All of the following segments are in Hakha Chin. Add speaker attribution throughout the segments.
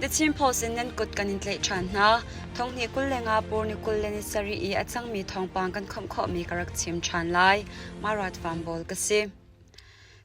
Speaker 1: The Chin Post in nan kut kan in tlaih ṭhan hna. Thonghnih 25 pur ni 27 i a cangmi thawngpang kan khawmh khawhmi ka rak chim ṭhan lai. Marat Vanbawl ka si.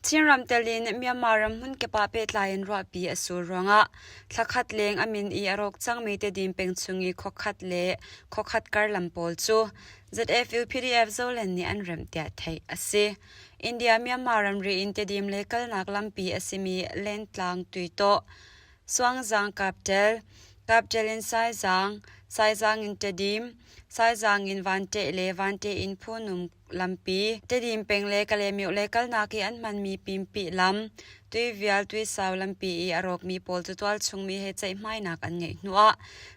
Speaker 1: Chinram tel in Myanmar ram hmunkip ah pehtlai in ruahpi a sur ruangah thlakhat leng a min i a rawk cangmi Tedim peng chung i khuakhat le khuakhat kar lam pawl cu ZFU PDF Zoland nih an remh tiah theih a si. India-Myanmar ramri in Tedim le kalnak lampi a simi Lentlang Tuitaw, Suangzang Kaptel, Kaptel in Saizang, Saizang in Tedim, Saizang in Vanteh le Vanteh in Phunum lampi, Tedim peng le Kalaymyo le kalnak i an hmanmi Pimpi lam, Tuivial Tuisau lampi i a rawkmi pawl cu tualchungmi he ceihmainak an ngeih hnuah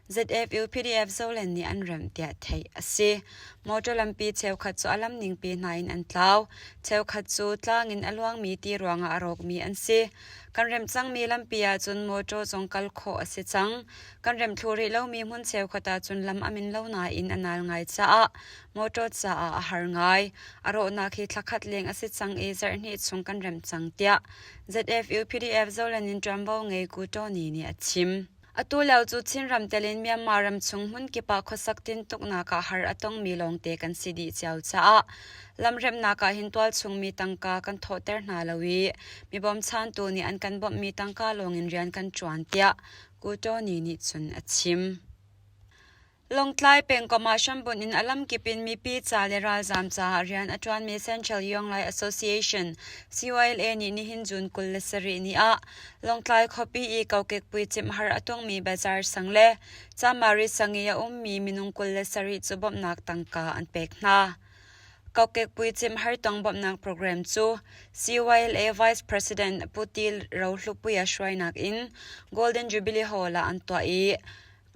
Speaker 1: ZFU PDF Zoland nih an remh tiah theih a si. Motor lampi cheukhat cu a lam ningpi hna in an tlau. Cheukhat cu tlang in a luangmi ti ruangah a rawkmi an si. Kan remh cangmi lampi ahcun motor zong kal khawh a si cang. Kan remh thlu rih lomi hmun cheukhat ahcun lam a min lo nain a nal ngai caah motor caah a har ngai. A rawhnak hi thlakhat leng a si cang i zarhhnih chung kan remh cang tiah ZFU PDF Zoland in ṭuanvo ngei Ku Tony nih a chim. Atu lio cu Chinram tel in Myanmar ramchung hmunkip ah khuasak tintuknak ah har a tongmi lawngte kan si dih cio caah lamremhnak ah hin tualchungmi tangka kan thawhter hna lo i mi bawmchantu nih an kan bawmhmi tangka lawngin rian kan ṭuan tiah Ku Tony nih cun a chim. Lawngtlai pengkomh ah hrambunh in a lamkip in mipi ca le ralzaam caah rian a ṭuanmi Central Yonglai Association CYLA nih nihin June 27 ni ah Lawngtlai khuapi i kokek puicimh har a tongmi Bazar sang le Camari sang i a ummi minung 27 cu bawmhnak tangka an pek hna. Kokek puicimh hartong bawmhnak program cu CYLA Vice President Pu Til Rohlupuia hruainak in Golden Jubilee Hall ah an tuah i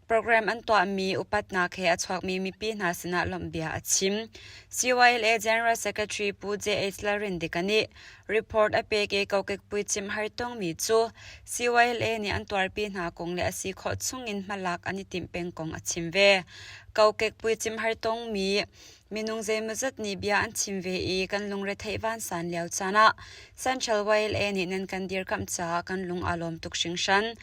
Speaker 1: Program an tuahmi upatnak he a chuakmi mipi hna sinah lawmhbia a chim. CYLA General Secretary Pu J.H. Lalrindika nih report a pek i kokek puicimh hartongmi cu CYLA nih an tuarpi hna kong le a si khawh chungin hmalak an i timh peng kong a chim ve. Kokek puicimh hartongmi minung zeimawzat nih bia an chim ve i kan lungretheih vansan lio caan ah Central YLA nih nan kan dirkamh caah kan lung aa lawm tuk hringhran.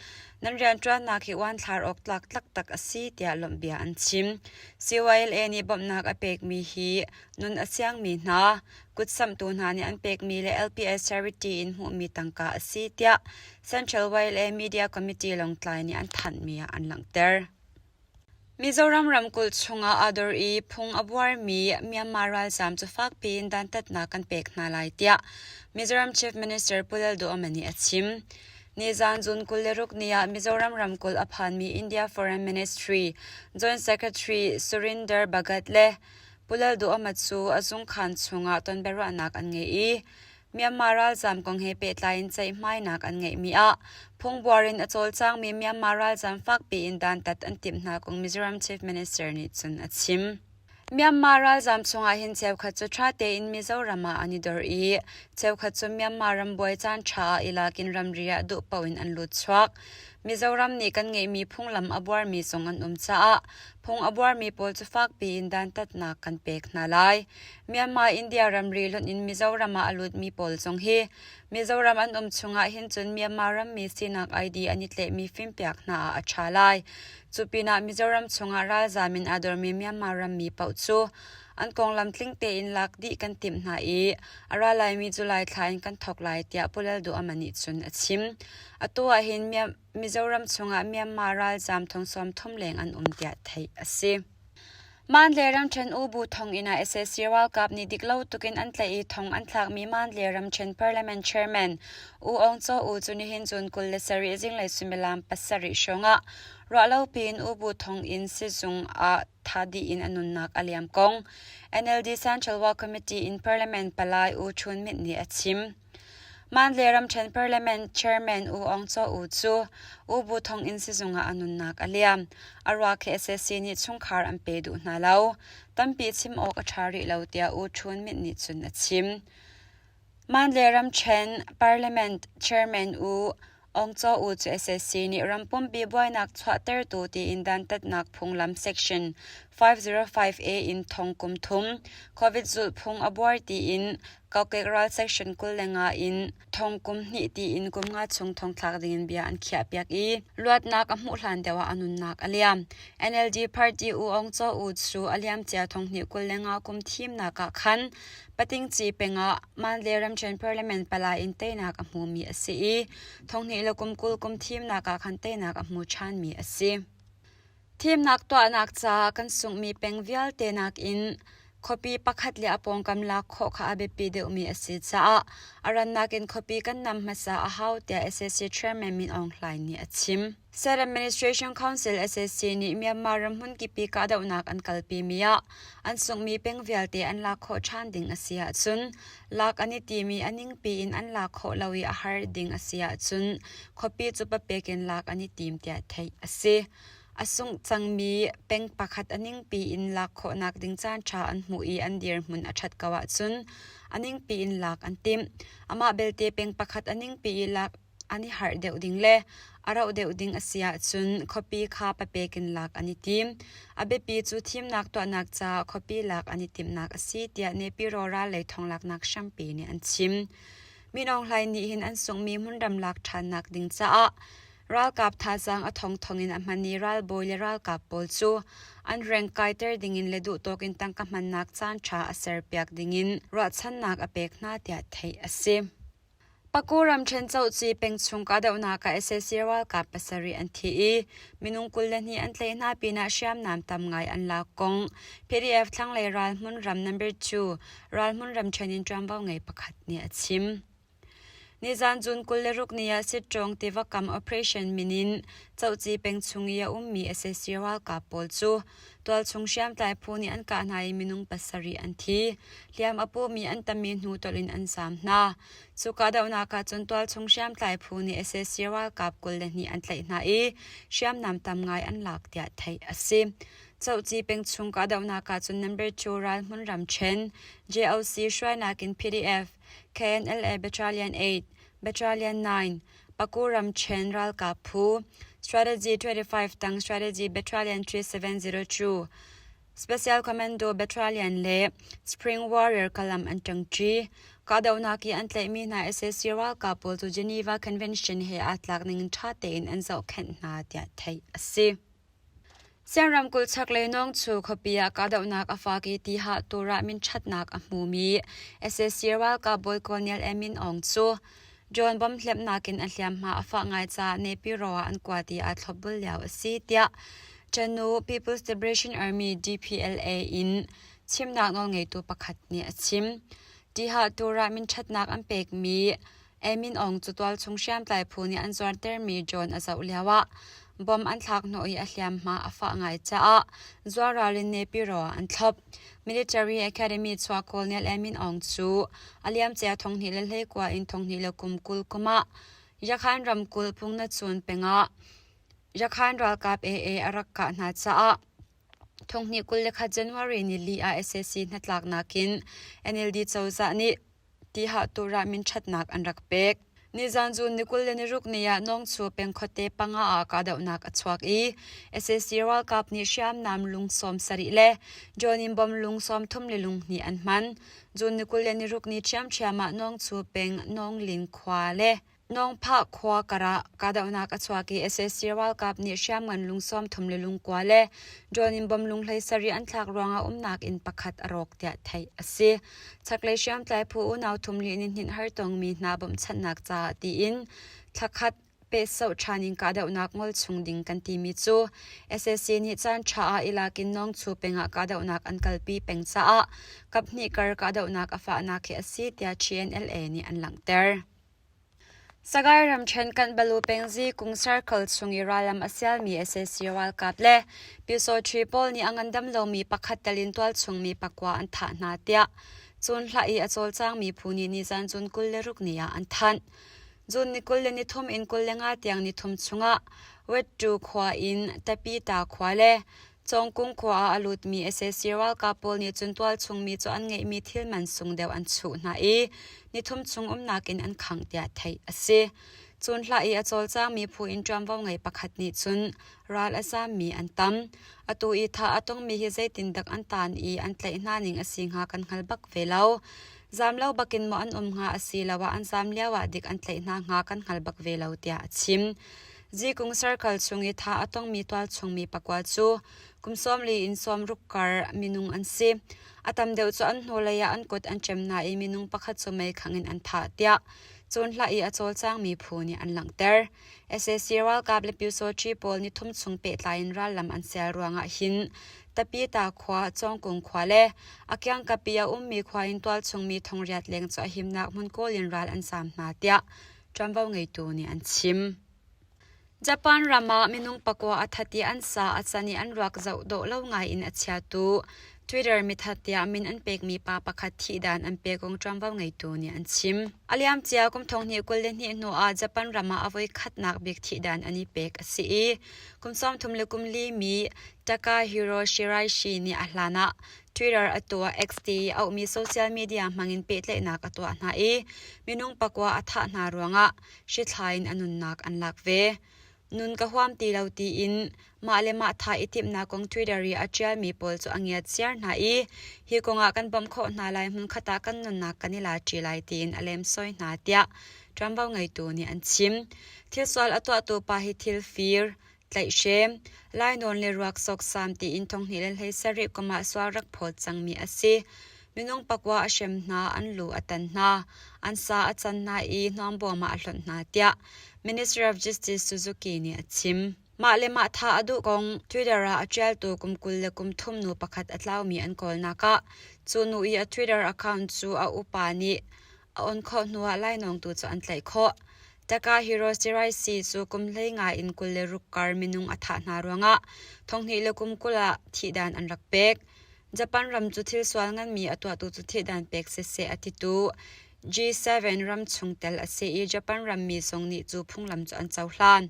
Speaker 1: Nan rianṭuannak hi uanthlar awk tlak taktak a si tiah lawmhbia an chim. CYLA nih bawmhnak a pekmi hi nun a siangmi hna, kutsamhtu hna nih an pekmi le LPS charity in hmuhmi tangka a si tiah Central YLA Media Committee Lawngtlai nih an thanhmi ah an langhter. Mizoram ramkulh chungah aa dor i phung a buarmi Myanmar ralzaam cu fakpi in dantatnak kan pek hna lai tiah Mizoram Chief Minister Pu Lalduhoma nih a chim. Nizaan June 26 ni ah Mizoram ramkulh a phanmi India Foreign Ministry Joint Secretary Surinder Bhagat le Pu Lalduhoma cu a zungkhaan chungah tonbiaruahnak an ngei i Myanmar ralzaam kong he pehtlai in ceihmainak an ngeihmi ah phungbuar in a cawlcangmi Myanmar ralzaam fakpi in dantat an timh hna kong Mizoram Chief Minister nih cun a chim. Myanmar ralzaam chungah hin cheukhat cu ṭha tein Mizoram ah an i dor i cheukhat cu Myanmar ram buai caan ṭha ah i lak in ramri ah duh paoh in an lut chuak. Mizoram nih kan ngeihmi phunglam a buarmi zong an um caah phung a buarmi pawl cu fakpi in dantatnak kan pek hna lai. Myanmar-India ramri lonh in Mizoram ah a lutmi pawl zong hi Mizoram an um chungah hin cun Myanmar rammi sinak ID an i tlaihmi fimpiak hna ah a ṭha lai. Cu pinah Mizoram chungah ralzaam in aa dormi Myanmar rammi paoh cu an konglam tling tein lak dih kan timh hna i a ra laimi July thla in kan thawk lai tiah Pu Lalduhoma nih cun a chim. Atu ah hin Mizoram chungah Myanmar ralzaam thong 30 leng an um tiah theih a si. Mandalay ramṭhen U Bu thonginn ah sac ralkap nih diklo tukin an tlaih i thong an thlakmi Mandalay ramṭhen Parliament Chairman U Aung Caw U cu nihin June 27 zinglei suimilam 7 hrawngah ruahlopi in U Bu thonginn sizung ah thah dih in a nunnak a liam kong NLD Central Work Committee in Parliament palai U Chun Myint nih a chim. Mandalay ramṭhen Parliament Chairman U Aung Caw U cu U Bu thonginn sizung ah a nunnak a liam. A ruak hi sac nih chungkhar an pe duh hna lo. Tampi chim awk a ṭha rih lo tiah U Htun Myint nih cun a chim. Mandalay ramṭhen Parliament Chairman U Aung Caw U cu sac nih rampumpi buainak chuahtertu tiin dantatnak phunglam Section 505A in thong kum thum, COVID zulhphung a buar tiin. Kokek ral section 25 in thong kum hnih tiin kum nga chung thongthlak dingin bia an khiahpiak i luatnak a hmuh hlan deuh ah a nunnak a liam. NLD party U Aung Caw U cu a liamcia thonghnih 25 kum thimnak ah khan Patingci peng ah Mandalay ramṭhen parliament palai in teinak a hmumi a si i thonghnih le kum 20 kum thimnak ah khan teinak a hmu ṭhanmi a si. Thimnak tuahnak caah kan sunghmi peng vialte nakin khuapi pakhat le a pawngkam lak khawh kha a biapi deuhmi a si caah a rannak in khuapi kan nam hmasa a hau tiah sac Chairman Min Aung Hlaing nih a chim. State Administration Council sac nih Myanmar ram hmunkipi kahdohnak an kalpimi ah an sunghmi peng vialte an lak khawh ṭhan ding a si ahcun lak an i timi a ningpi in an lak khawh lo i a har ding a si ahcun khuapi cu papek in lak an i tim tiah theih a si. A sungh cangmi peng pakhat a ningpi in lak khawhnak ding caanṭha an hmuh i an dirhmun a ṭhat ko ahcun a ningpi in lak an timh. Amah belte peng pakhat a ningpi i lak an i harh deuh ding le a rauh deuh ding a si ahcun khuapi kha papek in lak an i tim. A biapi cu thimnak tuahnak caah khuapi lak an i timhnak a si tiah Nepiro ral lei thonglaknak hrampi nih an chim. Min Aung Hlaing nih hin an sunghmi hmunram lak ṭhannak ding caah Ralkap thazaang a thongthong in a hman i ralbawi le ralkap pawl cu an reng kaiter dingin le duhtawk in tangka hmannak caanṭha a serpiak dingin ruahchannak a pek hna tiah theih a si. Paku ramṭhen Cohci pengchung kahdohnak ah sac ralkap pasarih an thi i minung 22 an tlaih hna pinah hriamnam tam ngai an lak kong PDF thlanglei ralhmun ram number 2 ralhmun ramṭhen in ṭuanvo ngei pakhat nih a chim. Nizan June 26 ni ah Sittawng tiva kam operation min in Cohci peng chung i a ummi sac ralkap pawl cu tualchung hriamtlai phu nih an kah hna i minung pasarih an thi. Hliam a pumi an tammi hnu tolh in an zaam hna. Cu kahdohnak ah cun tualchung hriamtlai phu nih sac ralkap 22 an tlaih hna i hriamnam tam ngai an lak tiah theih a si. Cohci peng chung kahdohnak ah cun number 2 ralhmun ramṭhen JOC hruainak in PDF KNLA Battalion 8, Battalion 9, Paku ramṭhen ralkap phu, Strategy 25 tang Strategy Battalion 3702, Special Commando Battalion le Spring Warrior Kalam an ṭangṭi. Kahdohnak i an tlaihmi hna sac ralkap pawl cu Geneva Convention he aa tlak ning in ṭha tein an zohkhenh hna tiah theih a si. Sian ramkulh chaklei Nawngchu khuapi ah kahdohnak a fak i tihah turah minṭhatnak a hmumi sac ralkap bawi Colonel Emin Aung cu drone bomb hlemhnak in a hliamhma a fah ngai caah Naypyidaw ah an kuat i aa thlopbul lio a si tiah Chanu People's Liberation Army DPLA in chimnak nawlngeitu pakhat nih a chim. Tihah turah minṭhatnak an pekmi Emin Aung cu tualchung hriamtlai phu nih an zuartermi drone a zoh lioah bomb an thlak hnawh i a hliamhma a fah ngai caah zualral in Naypyidaw ah an thlop. Military Academy chuak Colonel Emin Aung cu a liamcia 2019 in 2020 kum ah Yakhan ramkulh Pungnacun peng ah Yakhan ralkap AA a rak kah hna caah 2021 January nili ah sac hnatlaknak in NLD cozah nih Tihah turah minṭhatnak an rak pek. Nizan June ni 26 ni ah Nawngchu peng khuate panga ah kahdohnak a chuak i sac ralkap nih hriamnam lung 70 le drone in bom lung 30 le lung hnih an hman. June ni 26 ni ṭhiamṭhiam ah Nawngchu peng Nawnglin khua le Nawngphah khua karah kahdohnak a chuak i sac ralkap nih hriamngan lung 30 le lung kua le drone in bom lung 17 an thlak ruangah umnak inn pakhat a rawk tiah theih a si. Chaklei hriamtlai phu unau thum li nih hninh har tongmi hna bawmhchanhnak caah tiin thlakhat pehsoh ṭhan in kahdohnak ngol chung ding kan timi cu sac nih caan ṭha ah i lak in Nawngchu peng ah kahdohnak an kalpi peng caah kaphnih kar kahdohnak a fahnak hi a si tiah TNLA nih an langhter. Sagaing ramṭhen Kanbalu pengzi Kung Circle chung i rallam a sialmi sac ralkap le Pyusawṭhi pawl nih a ngandam lomi pakhat tel in tualchung mi pakua an thah hna tiah cunhlah i a cawlcangmi phu nih nizan June 26 ni ah an thanh. June ni 23 in 25 tiang nithum chungah Wettu khua in Tapita khua le Cawngkung khua ah a lutmi sac ralkap pawl nih cun tualchung mi cu an ngeihmi thil man sung deuh an chuh hna i nithum chung umnak in an khangh tiah theih a si. Cun hlah i a cawlcangmi phu in ṭuanvo ngei pakhat nih cun ral a zaammi an tam. Atu i thah a tongmi hi zeitindak an taan i an tlaih hna ning a si hnga kan hngal bak ve lo. Zaam lo bakin maw an um hnga asiloah an zaam lioah dik an tlaih hna hnga kan hngal bak ve lo tiah a chim. Zikung Circle chung i thah a tongmi tualchungmi pakua cu kum 40 in 60 kar minung an si. A tam deuh cu an hnulei ah an kut an ṭem hna i minung pakhat cu meikhang in an thah tiah cunhlah i a cawlcangmi phu nih an langhter. Sac ralkap le Pyusawṭhi pawl nithum chung pehtlai in rallam an sial ruangah hin Tapita khua, Cawngkung khua le a kiangkap i a ummi khua in tualchungmi thongriat leng cu a himnak hmun kawl in ral an zaam hna tiah ṭuanvo ngeitu nih an chim. Japan ram ah minung pakua a that i an sa a can i an ruak zoh dawh lo ngai in a chiatu Twitter mithat tiah min an pekmi pa pakhat thihdan an pek kong ṭuanvo ngeitu nih an chim. A liamcia kum 2022 hnu ah Japan ram ah a voikhatnak bik thihdan an i pek a si i kum 34 mi Takahiro Shiraishi nih a hlan ah Twitter a tuah XT auhmi social media hmangin pehtlaihnak a tuah hna i minung pakua a thah hna ruangah hrithlai in a nunnak an lak ve. Nun ka huam ti lo tiin mah le mah thah i timhnak kong Twitter i a ṭialmi pawl cu a ngiat siar hna i hi kongah kan bawmh khawh hna lai hmunkhat ah kan nunnak kan i la ṭi lai tiin a lemsoi hna tiah ṭuanvo ngeitu nih an chim. Thil sual a tuahtu pa hi thil fir, tlaihhrem, lainawn le ruak sawksam tiin 2017 kum ah sual rak phawt cangmi a si. Minung pakua a hrem hna, an lu a tan hna, an sa a can hna i hnuambawm ah a hlonh hna tiah Ministry of Justice Suzuki nih a chim. Mah le mah thah a duh kong Twitter ah a ṭialtu kum 23 nu pakhat a tlaumi an kawlnak ah cu nu i a Twitter account cu a upa nih a on khawh hnuah lainawngtu cu an tlaih khawh. Takahiro Shiraishi cu kum 15 in 26 kar minung a thah hna ruangah 2020 ah thihdan an rak pek. Japan ram cu thil sual nganmi a tuahtu cu thihdan pek siseh a titu G7 ram chungtel a si i Japan rammi zong nih cu phunglam cu an cohlan.